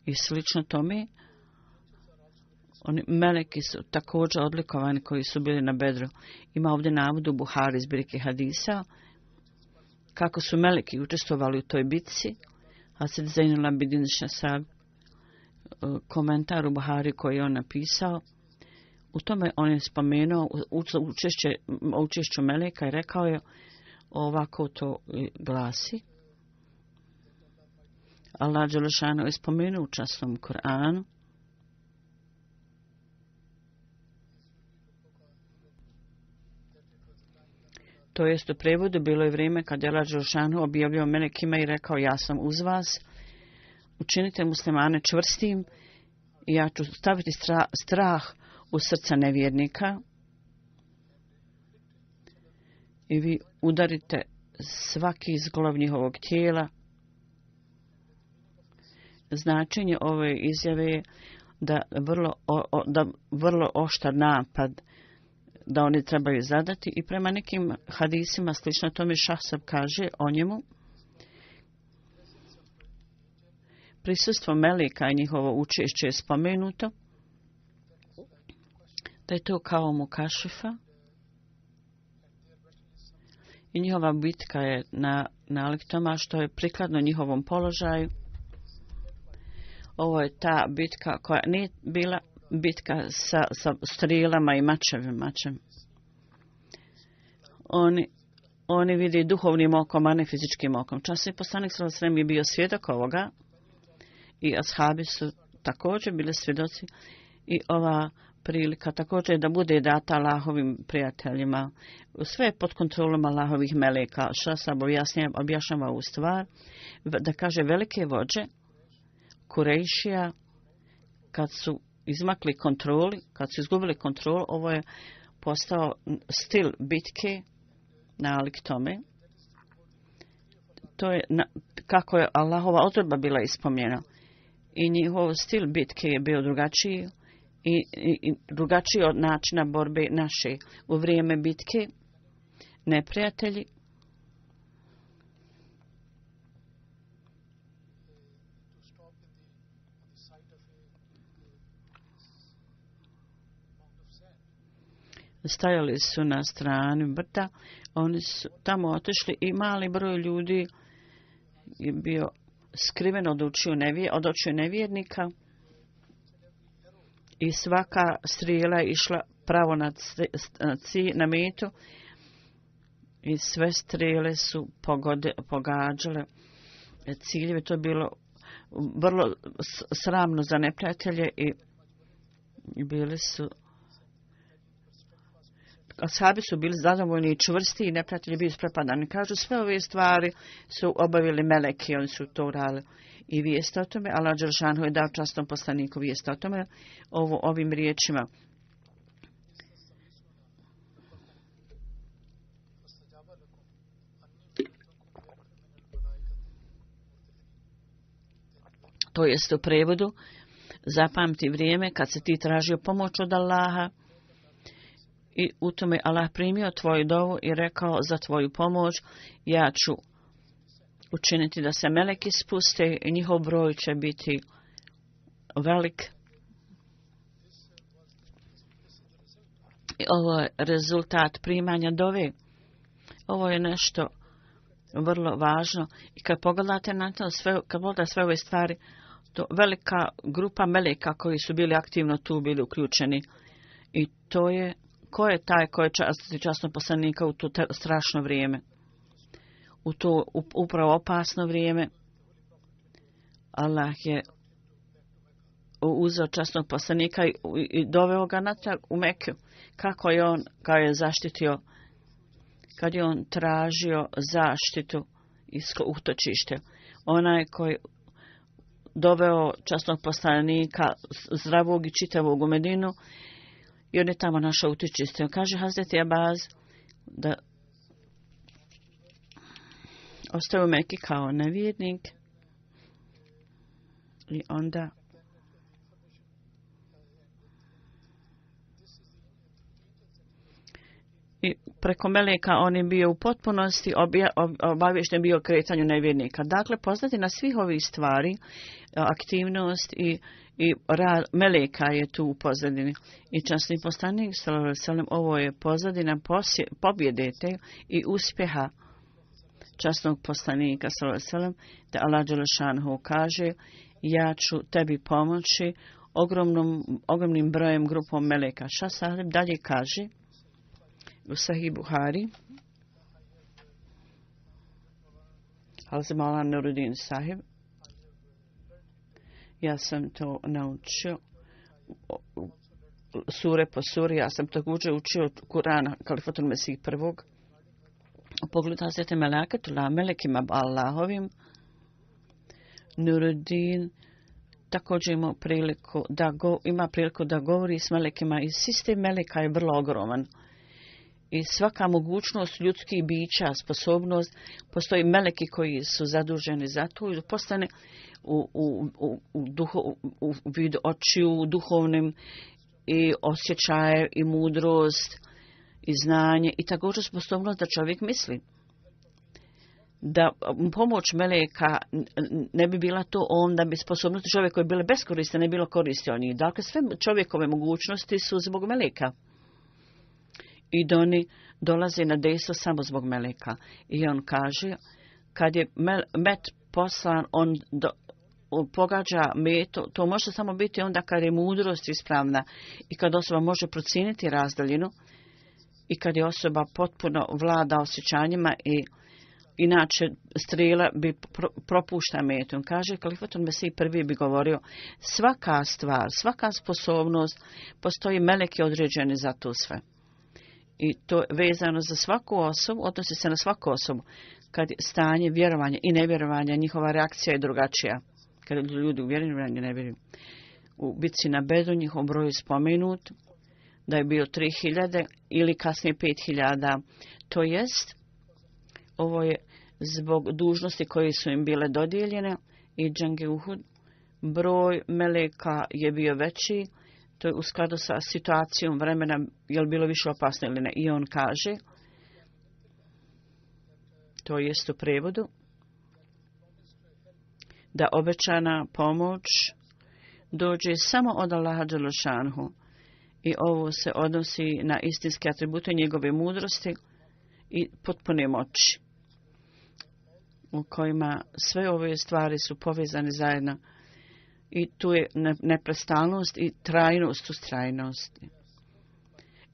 i slično tome, oni meleki su također odlikovani koji su bili na Bedru. Ima ovdje navod u Buhari zbirke hadisa kako su meleki učestvovali u toj bitci. Hazret Zainul Abidin Šasab, komentar u Buhari koji je on napisao, u tome on je spomenuo učešću meleka i rekao je, ovako to glasi. Allah dželešanu je spomenuo u časnom Kur'anu, to jest u prevodu bilo je vrijeme kad je Allah dželešanu objavljao melekima i rekao, ja sam uz vas, učinite muslimane čvrstim i ja ću staviti strah u srca nevjernika i vi udarite svaki izglov njihovog tijela. Značenje ove izjave je da vrlo oštar napad da oni trebaju zadati i prema nekim hadisima slično tome Šahsab kaže o njemu. Prisustvo meleka i njihovo učešće je spomenuto, da je to kao mukašifa i njihova bitka je nalik tome što je prikladno njihovom položaju. Ovo je ta bitka koja nije bila bitka sa strilama i mačevima. Oni vidi duhovnim okom, a ne fizičkim okom. Časni poslanik sallallahu alejhi ve sellem je bio svjedok ovoga i ashabi su također bili svjedoci i ova prilika također da bude data Allahovim prijateljima. Sve je pod kontrolom Allahovih meleka. Šasab objašnjava u stvar da kaže velike vođe Kurejšija kad su izmakli kontroli, kad su izgubili kontrol, ovo je postao stil bitke nalik tome. To je kako je Allahova odredba bila ispomljena. I njihov stil bitke je bio drugačiji i drugačiji od načina borbe naše. U vrijeme bitke neprijatelji stajali su na strani brda, oni su tamo otišli i mali broj ljudi je bio skriven od očiju nevjernika i svaka strijela je išla pravo na metu i sve strijele su pogađale ciljeve. To je bilo vrlo sramno za neprijatelje i bili su ashabi su bili zadovoljni i čvrsti i neprijatelji bili isprepadani. Kažu sve ove stvari su obavili meleki, oni su to uradili. I vijest o tome, Allah dželešanu je dao časnom poslaniku vijest o tome ovim riječima. To jest u prevodu, zapamti vrijeme kad se ti tražio pomoć od Allaha i u tome Allah primio tvoju dovu i rekao za tvoju pomoć ja ću učiniti da se meleki spuste i njihov broj će biti velik. I ovo je rezultat primanja dove. Ovo je nešto vrlo važno i kad pogledate na to, kad pogledate sve ove stvari, to velika grupa meleka koji su bili aktivno tu bili uključeni. I to je, ko je taj koji je časno poslanika u to strašno vrijeme? U to upravo opasno vrijeme Allah je uzeo časnog poslanika i doveo ga natrag u Meku. Kako je on ga je zaštitio kad je on tražio zaštitu iz utočište. Onaj koji doveo časnog poslanika zdravog i čitavog u Medinu i on je tamo našao utočište. Kaže Hazreti Abaz da ostao u Meki kao nevjernik i onda i preko meleka on je bio u potpunosti obavješten bio o kretanju nevjernika. Dakle, poznati na svih ovih stvari, aktivnost i rad meleka je tu u pozadini. I časni poslanik sallallahu alejhi ve sellem, ovo je pozadina pobjede i uspjeha časnog poslanika sallallahu alejhi ve sellem, da Allah dželešanu kaže ja ću tebi pomoći ogromnim brojem grupom meleka. Šta sahib dalje kaže u Sahih Buhari, Hazrat Maulana Nuruddin sahib, ja sam to naučio sure po suri, ja sam također učio Kur'ana Kalifatul Mesih prvog. U pogledu Hazreti Meleketullah, melekima Allahovim, Nuruddin također ima priliku da govori s melekima i sistem meleka je vrlo ogroman. I svaka mogućnost ljudskih bića, sposobnost, postoji meleki koji su zaduženi za to i postane u vidu očiju, duhovnim i osjećaje i mudrost i znanje i također sposobnost da čovjek misli. Da pomoć meleka ne bi bila to onda bi sposobnosti čovjeka koje bile beskorisne ne bilo koristio njih. Dakle, sve čovjekove mogućnosti su zbog meleka. I da oni dolaze na dejstvo samo zbog meleka. I on kaže kad je met poslan, on pogađa metu. To može samo biti onda kad je mudrost ispravna i kad osoba može procijeniti razdaljinu i kad je osoba potpuno vlada osjećanjima i inače strela bi propušta metu. On kaže, Kalifatul Mesih prvi bi govorio, svaka stvar, svaka sposobnost, postoji meleki određeni za to sve. I to je vezano za svaku osobu, odnosi se na svaku osobu. Kad je stanje vjerovanja i nevjerovanja, njihova reakcija je drugačija. Kad ljudi uvjeruju i ne vjeruju. U bitci na Bedru njihov broj je spomenut da je bio 3000 ili kasnije 5000. To jest, ovo je zbog dužnosti koje su im bile dodijeljene i džange Uhud, broj meleka je bio veći. To je u skladu sa situacijom vremena, je li bilo više opasno ili ne. I on kaže, to jest u prevodu, da obećana pomoć dođe samo od Allaha dželešanhu. I ovo se odnosi na istinske atribute njegove mudrosti i potpune moći, u kojima sve ove stvari su povezane zajedno. I tu je neprestalnost i trajnost ustrajnosti.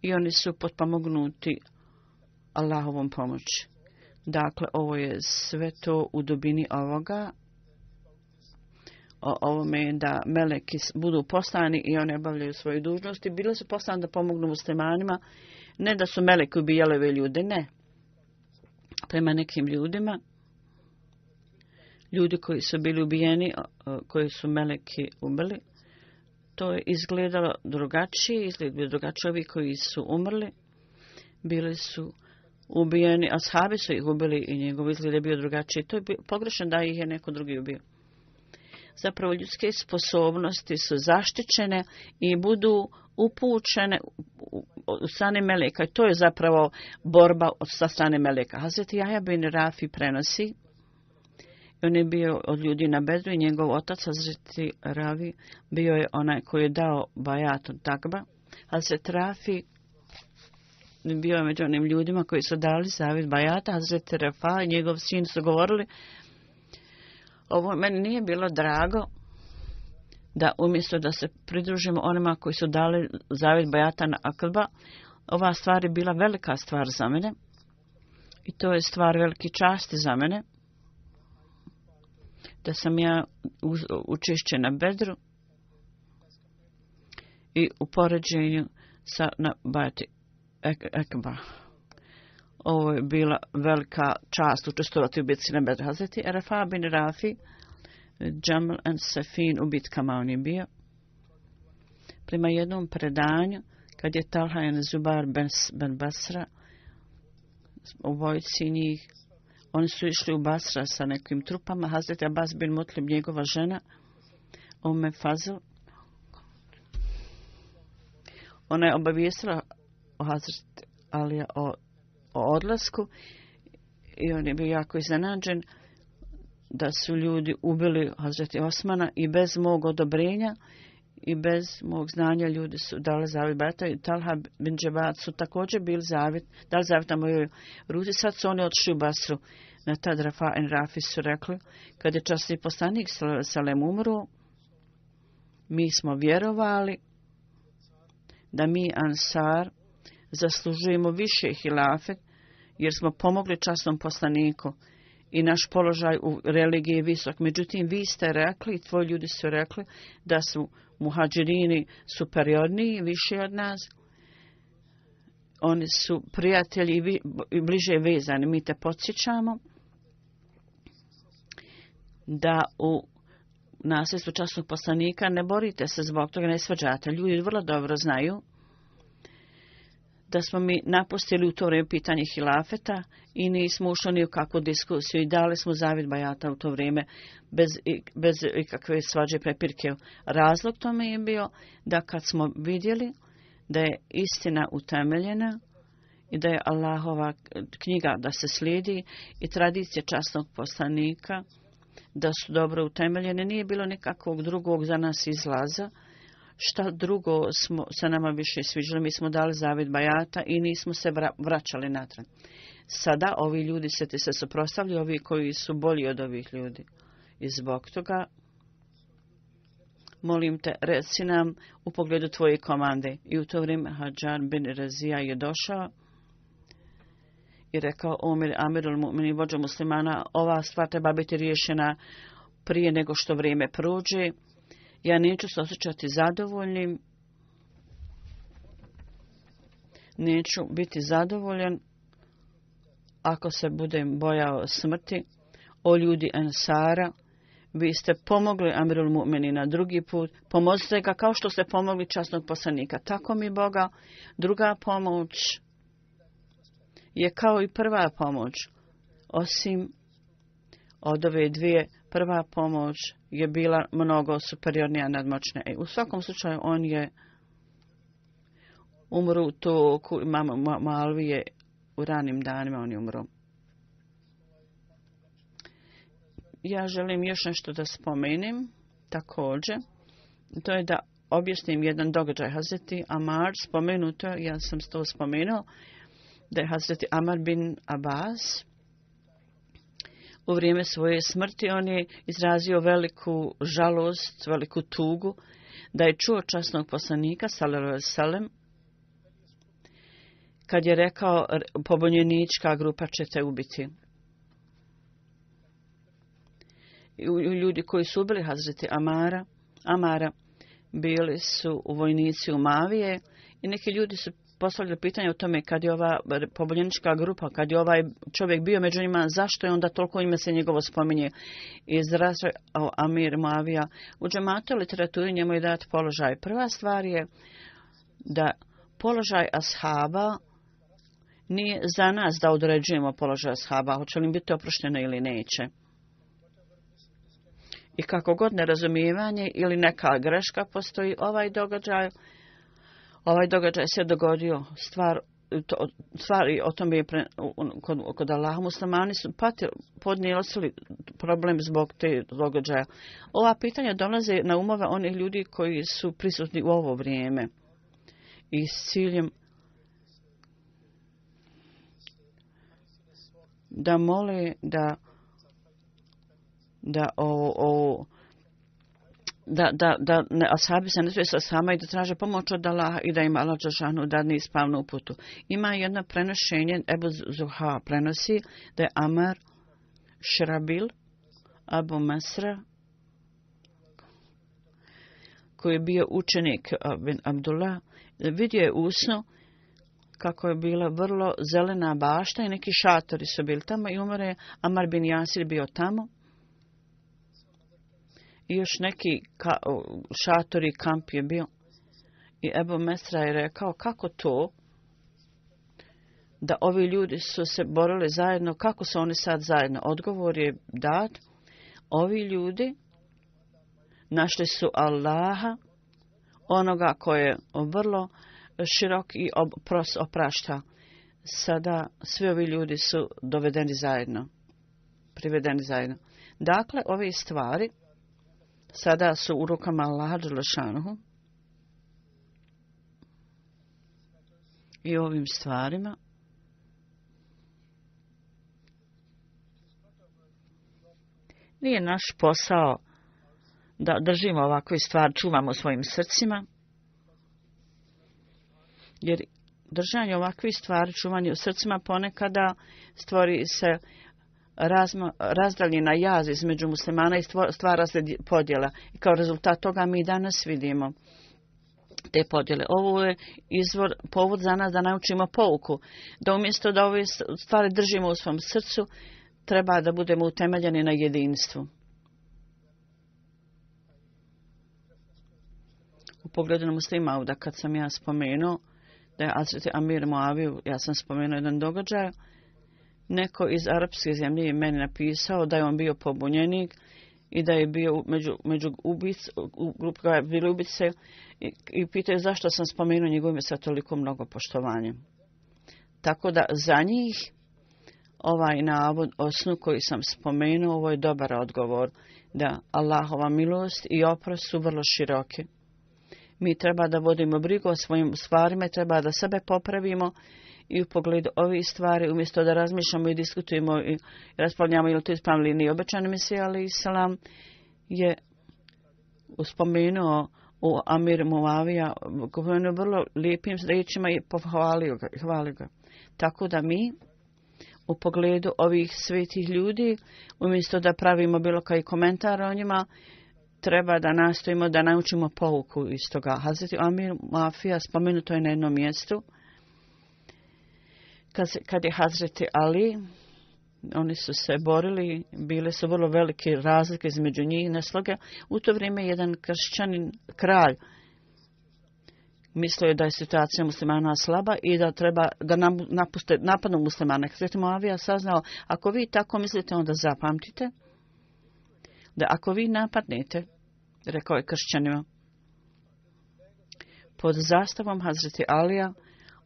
I oni su potpomognuti Allahovom pomoći. Dakle, ovo je sve to u dubini ovoga. O ovome da meleki budu poslani i oni obavljaju svoje dužnosti. Bili su poslani da pomognu muslimanima. Ne da su meleki ubijali ove ljude, ne. Prema nekim ljudima, ljudi koji su bili ubijeni, koji su meleki ubili, to je izgledalo drugačije, ovi koji su umrli, bili su ubijeni, ashabi su ih ubili i njegov izgled je bio drugačiji. To je pogrešno da ih je neko drugi ubio. Zapravo ljudske sposobnosti su zaštićene i budu upućene od strane meleka. I to je zapravo borba sa strane meleka. Hazreti Jahja bin Rafi prenosi, on je bio od ljudi na Bedru i njegov otac Hazreti Ravi bio je onaj koji je dao bajat od takba. Hazreti Rafi bio je među onim ljudima koji su dali zavjet bajata. Hazreti Rafa i njegov sin su govorili, ovo meni nije bilo drago da umjesto da se pridružimo onima koji su dali zavjet bajata na Akaba, ova stvar je bila velika stvar za mene i to je stvar velike časti za mene, da sam ja učešće na Bedru i u poređenju sa na bajati Akaba. Ovo je bila velika čast učestvovati u bitci na Bedru. Hazreti Rafa bin Rafi, Jamal and Safin u bitkama on je bio. Prema jednom predanju, kad je Talha i Zubair ben Basra, obojici njih, oni su išli u Basra sa nekim trupama. Hazreti Abbas bin Mutlib, njegova žena, Fazl, ona je obavijestila o Hazreti Alija o odlasku i on je bio jako iznenađen da su ljudi ubili Hazreti Osmana i bez mog odobrenja i bez mog znanja ljudi su dali zavjet bajata i Talha bin Džebat su također bili dali zavjet na mojoj ruci. Sad su oni otišli u Basru. Na tad Rafa i Rafi su rekli, kad je časni poslanik Salem umro, mi smo vjerovali da mi Ansar zaslužujemo više hilafet jer smo pomogli časnom poslaniku i naš položaj u religiji je visok. Međutim, vi ste rekli i tvoji ljudi su rekli da su muhađirini superiorniji, više od nas. Oni su prijatelji i bliže vezani. Mi te podsjećamo da u nasljedstvu časnog poslanika ne borite se zbog toga, ne svađate. Ljudi vrlo dobro znaju da smo mi napustili u to vrijeme pitanje hilafeta i nismo ušli ni u kakvu diskusiju i dali smo zavjet bajata u to vrijeme bez ikakve svađe prepirke. Razlog tome je bio da kad smo vidjeli da je istina utemeljena i da je Allahova knjiga da se slijedi i tradicije časnog poslanika da su dobro utemeljene, nije bilo nekakvog drugog za nas izlaza. Šta drugo se nama više sviđalo, mi smo dali zavjet bajata i nismo se vraćali natrag. Sada ovi ljudi se ti se suprotstavljaju, ovi koji su bolji od ovih ljudi. I zbog toga molim te, reci nam u pogledu tvoje komande. I u to vrijeme Hadžar bin Razija je došao i rekao, Amirul Mu'minin, vođa muslimana, ova stvar treba biti riješena prije nego što vrijeme prođe. Ja neću se osjećati zadovoljnim. Neću biti zadovoljan ako se budem bojao smrti. O ljudi Ensara, vi ste pomogli Amirul Mu'minina drugi put. Pomozite ga kao što ste pomogli časnog poslanika. Tako mi Boga, druga pomoć je kao i prva pomoć. Osim od ove dvije, prva pomoć je bila mnogo superiornija, nadmoćnija. U svakom slučaju on je umro u toku imama Malvije u ranim danima, on je umro. Ja želim još nešto da spomenem također. To je da objasnim jedan događaj. Hazreti Amar spomenuto, ja sam to spomenuo, da je Hazreti Amar bin Abbas u vrijeme svoje smrti on je izrazio veliku žalost, veliku tugu, da je čuo časnog poslanika, sallallahu alejhi ve sellem, kad je rekao, pobunjenička grupa će te ubiti. Ljudi koji su ubili Hazreti Amara bili su vojnici Umavije i neki ljudi su postavljali pitanje o tome kad je ova pobunjenička grupa, kad je ovaj čovjek bio među njima, zašto je onda toliko ime se njegovo spominje. Izrazio Amir Muavija. U džematu literaturi njemu je dat položaj. Prva stvar je da položaj ashaba nije za nas da određujemo položaj ashaba, hoće li biti oprošteno ili neće. I kako god nerazumijevanje ili neka greška postoji, ovaj događaj se dogodio. Stvari o tome je kod Allaha muslimani su podnijeli problem zbog te događaja. Ova pitanja dolaze na umove onih ljudi koji su prisutni u ovo vrijeme i s ciljem da mole da ashabi se ne sve sa sama i da traže pomoć od Allaha i da im Allah dželešanu dadne ispravnu uputu. Ima jedno prenošenje, Ebu Zuha prenosi da je Amar Šrabil Abu Masra, koji je bio učenik bin Abdullah, vidio je usno kako je bila vrlo zelena bašta i neki šatori su bili tamo i umre Amar bin Jasir bio tamo. I još neki šatori kamp je bio. I Ebu Mesra je rekao, kako to da ovi ljudi su se borili zajedno, kako su oni sad zajedno? Odgovor je dat, ovi ljudi našli su Allaha, onoga koji je vrlo širok i oprašta. Sada svi ovi ljudi su dovedeni zajedno, privedeni zajedno. Dakle, ove stvari sada su u rukama Allaha dželešanu i ovim stvarima nije naš posao da držimo ovakve stvari, čuvamo svojim srcima, jer držanje ovakvih stvari, čuvanje u srcima ponekada stvori se razdaljena jaz između muslimana i stvara se podjela. I kao rezultat toga mi danas vidimo te podjele. Ovo je povod za nas da naučimo pouku. Da umjesto da ove stvari držimo u svom srcu, treba da budemo utemeljeni na jedinstvu. U pogledu na muslima, da kad sam ja spomenuo da je Hazreti Amir Muaviju, ja sam spomenuo jedan događaj, neko iz arapske zemlje je meni napisao da je on bio pobunjenik i da je bio među grupu koja je bili ubice i pitaju zašto sam spomenuo njegovo ime sa toliko mnogo poštovanja. Tako da za njih ovaj navod o snu koji sam spomenuo, ovo je dobar odgovor da Allahova milost i oprost su vrlo široke. Mi treba da vodimo brigu o svojim stvarima, treba da sebe popravimo i u pogledu ovih stvari, umjesto da razmišljamo i diskutujemo i raspravljamo ili to ispravili ili obećani Mesija alejhi selam je uspomenuo u Amir Muavija, govorio vrlo lijepim riječima i pohvalio ga. Tako da mi u pogledu ovih svetih ljudi, umjesto da pravimo bilo koji komentar o njima, treba da nastojimo da naučimo pouku iz toga. Hazreti Amir Muavija spomenuto je na jednom mjestu, kad je Hazreti Ali, oni su se borili, bile su vrlo velike razlike između njih i nesloge. U to vrijeme jedan kršćanin kralj mislio je da je situacija muslimana slaba i da treba da napadnu muslimane. Hazreti Muavija saznao, ako vi tako mislite, onda zapamtite da ako vi napadnete, rekao je kršćanima, pod zastavom Hazreti Alija,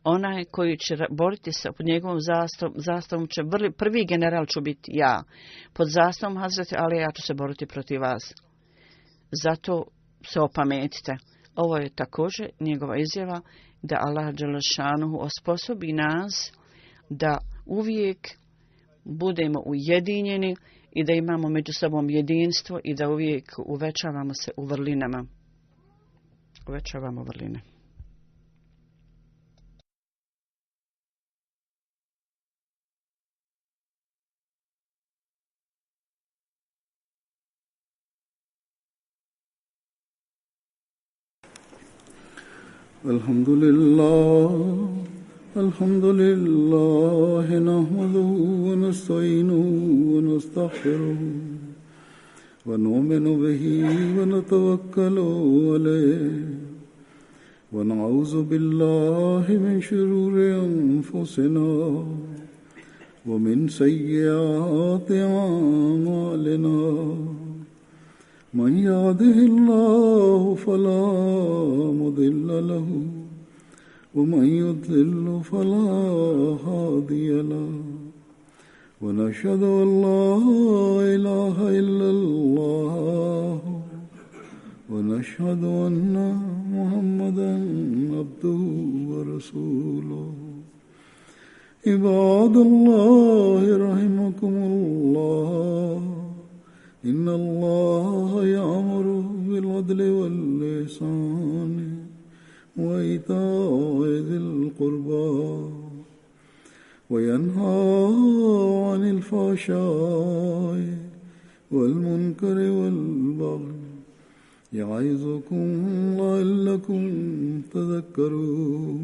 onaj koji će boriti se pod njegovom zastavom će prvi general ću biti ja. Pod zastavom Hazreti Alija ja ću se boriti protiv vas. Zato se opametite. Ovo je također njegova izjava da Allah dželešanuhu osposobi nas da uvijek budemo ujedinjeni i da imamo među sobom jedinstvo i da uvijek uvećavamo se u vrlinama. Uvećavamo vrline. Alhamdulillah, nahmaduhu wa nasta'inuhu wa nastaghfiruhu wa nu'minu bihi wa natawakkalu alayhi wa na'udhu billahi min shururi anfusina wa min sayyiati a'malina. من يهده الله فلا مضل له ومن يضلل فلا هادي له ونشهد أن لا إله إلا الله ونشهد أن محمدا عبده ورسوله. عباد الله رحمكم الله، إن الله يأمر بالعدل والإحسان وإيتاء ذي القربى وينهى عن الفحشاء والمنكر والبغي يعظكم لعلكم تذكرون.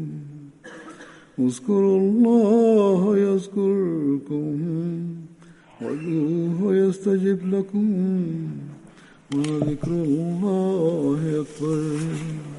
اذكروا الله يذكركم وادعوه يستجب لكم ولذكر الله أكبر.